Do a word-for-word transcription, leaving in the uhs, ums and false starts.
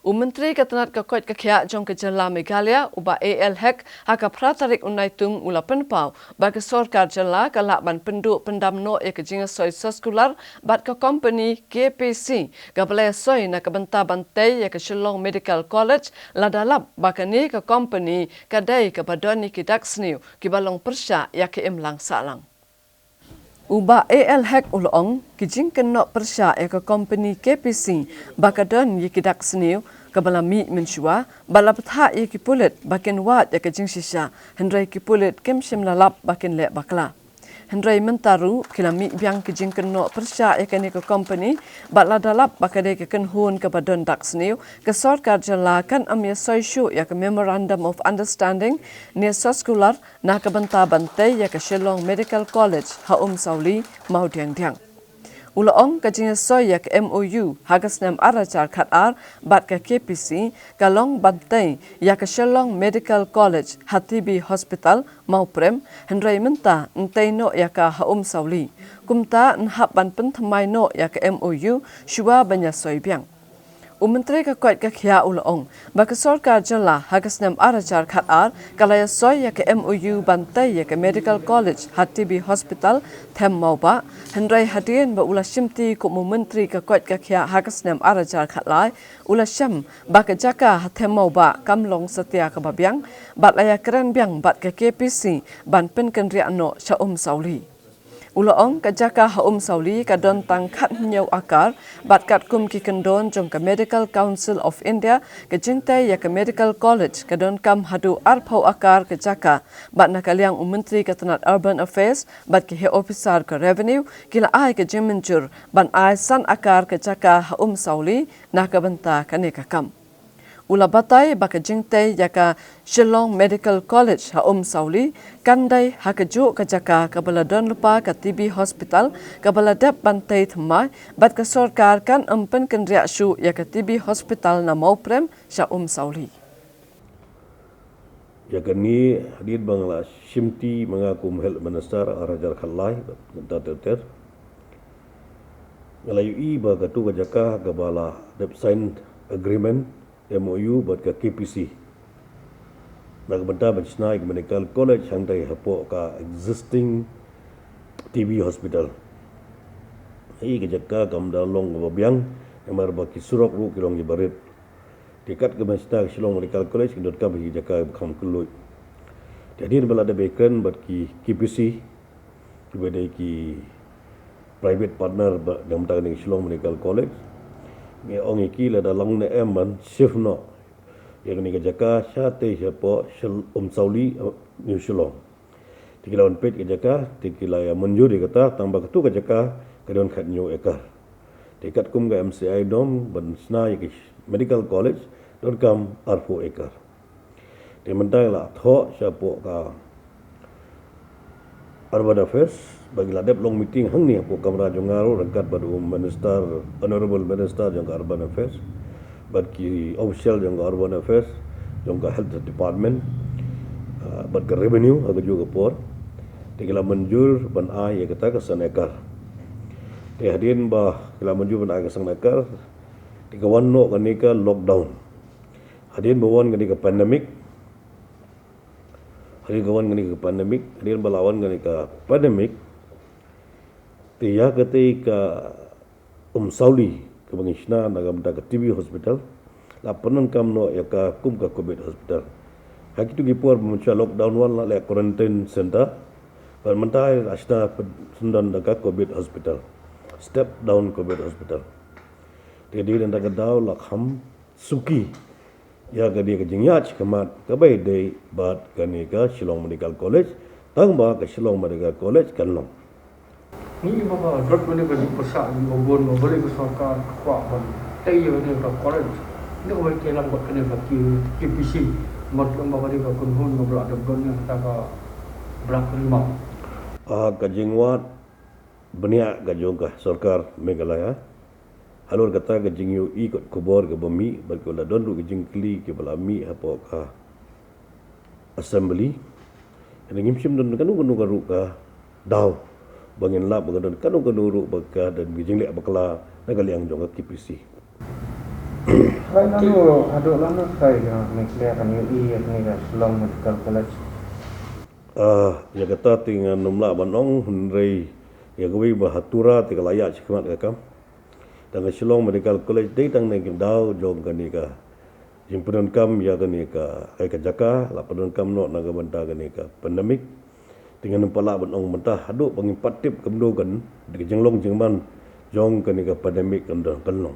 U Myntri ka tnat ka koit ka khiah jong ka jylla Meghalaya, u Bah A L Hek, ha ka phra tarik u Naitung u la pynpaw ba ka sorkar jylla ka lah ban pynduh pyndam noh ïa ka jingïasoi soskular bad ka kompani K P C kaba la ïasoi na ka bynta ban tei ïa ka Shillong Medical College, lada lap ba kane ka kompani ka dei kaba don ïa ki dak sniew kiba long pyrshah ïa ka imlang sahlang. U Bah A L Hek u la ong, ki jingkynnoh pyrshah ïa ka kompani K P C ba ka don ïa ki dak sniew kaba la mih mynshuwa, ba la bthah ïa ki pulit ba kin wad ïa ka jingshisha, hynrei ki pulit kim shym la lap ba kin leh bakla. Hynrei mynta ruh ki la mih biang ki jingkynnoh pyrshah ïa kane ka kompani, bad lada lap ba ka dei ka kynhun kaba don dak sniew, ka sorkar jylla kan ym ïasoi shuh ïa ka Memorandum of Understanding ne soskular na ka bynta ban tei ïa ka Shillong Medical College ha Umsawli, Mawdiangdiang. U la ong, ka jingïasoi ïa ka M O U ha ka snem ar hajar khat ar bad ka K P C ka long ban tei ïa ka Shillong Medical College ha T B Hospital, Mawprem, hynrei mynta yn tei noh ïa ka ha Umsawli. Kumta yn hap ban pynthymmai noh ïa ka M O U shuwa ban ïasoi biang. U Myntri ka koit ka khiah u la ong ba ka sorkar jylla ha ka snem ar hajar khat ar ka la ïasoi ïa ka M O U ban tei ïa ka Medical College ha T B Hospital Them Mawbah, hynrei hadien ba u la shimti kum u Myntri ka koit ka khiah ha ka snem ar hajar khat lai, u la shem ba ka jaka ha Them Mawbah kam long satia kaba biang, bad la ïakren biang bad ka K P C ban pynkynriah noh sha Umsawli. U la ong, ka jaka ha Umsawli ka don tang khathynñiew akar, bad katkum ki kyndon jong ka Medical Council of India, ka jingtei ïa ka Medical College ka donkam haduh arphew akar ka jaka, bad na ka liang u Myntri ka tnat Urban Affairs bad ki heh ophisar ka Revenue ki la ai ka jingmynjur ban ai san akar ka jaka ha Umsawli na ka bynta kane ka kam. U la batai ba ka jingtei ïa ka Shillong Medical College ha Umsawli kan dei ha kajuh ka jaka kaba la don lypa ka T B Hospital kaba la dep ban tei thymmai, bad ka sorkar kan ym pynkynriah shuh ïa ka T B Hospital na Mawprem sha Umsawli. Ïa kane hadien ba nga la shimti ma nga kum Health Minister ar hajar khat lai, mynta ter ter, nga la ïohi ba katu ka jaka kaba la dep sign agreement, M O U, bad ka K P C na ka bynta ban shna ïa ka Medical College hangtai hapoh ka existing T B Hospital. Ïa ka jaka kam da long kaba biang, namar ba ki surok ruh ki long kiba rit. Te katkum ban shna ka Shillong Medical College ki donkam ïa ki jaka ba kham kylluid. Te hadien ba la dep ïakren bad ki K P C, kiba dei ki private partner ba na ka bynta kane ka Shillong Medical College, ngi ong ïa ki lada long ne em ban shift noh ïa kane ka jaka shatei shapoh Shil-, Umsawli, uh, New Shillong. Te ki la wan peit ka jaka, te ki la ïa mynjur ïa kata, tang ba katu ka jaka ka don khathynñiew ekar. Te katkum ka M C I dom ban shna ïa ka Medical College donkam arphew ekar. Te mynta la thoh shapoh ka Urban Affairs, ba ki la dep long meeting hangne hapoh kamra jong nga ruh ryngkat bad u Minister, Honorable Minister jong ka Urban Affairs, bad ki official jong ka Urban Affairs, jong ka Health Department, ah, bad ka Revenue ha kajuh ka por. Te ki la mynjur ban ai ïa kata ka san ekar. Te hadien ba ki la mynjur ban ai ka san ekar, te ka wan noh kane ka lockdown. Hadien ba wan kane ka pandemic, hadien ka wan kane ka pandemic, hadien ba la wan kane ka pandemic, te ïa katei ka Umsawli kaba ngi shna na ka bynta ka T B Hospital, la pyndonkam noh ïa ka kum ka Covid Hospital. Ha kitu ki por ba mynshuwa lockdown wan la leh quarantine center, bad mynta la shna pyndonkam da ka Covid Hospital, step down Covid Hospital. Te dei na kata ka daw la kham suki ïa kane ka jingïaid khmat kaba ïadei bad kane ka Shillong Medical College, tang ba ka Shillong Medical College kan long. Ngi ba ka dot kane ka jingpyrshah jong ka bun ba balei ka sorkar ka kwah ban tei ïa kane ka college. Ngi ba tei lang bad kane ka K-, K P C. Mat ka ba kane ka kynhun ka ba la dep don ïa kata ka Black River. Ah, ka jingwad bniah ka jong ka sorkar Meghalaya halor kata ka jingïohi kot khubor kaba mih, bad ka la don ruh ka jingkylli kaba la mih hapoh ka Assembly. Hynrei ngim shym don kano kano ka ruh ka daw ba ngin lap ba ka don kano kano ruh ba ka don ka jingleh bakla na ka liang jong ka K P C. Haduh lano, haduh lano ka ïa Meghalaya kan ïohi ïa kane ka Shillong Medical College? Ah, ïa kata te ngan ym lah ban ong, hynrei ïa kawei ba ha Tura te ka la ïaid shakhmat ka kam. Tang ka Shillong Medical College dei tang ne ka daw jong kane ka jingpyndonkam ïa kane ka, eh, ka jaka, la pyndonkam noh na ka bynta kane ka pandemic. Te ngan ym pat lah ban ong mynta haduh ba ngim pat tip kumno kan, da ka jinglong jingman jong kane ka pandemic kan don kan long.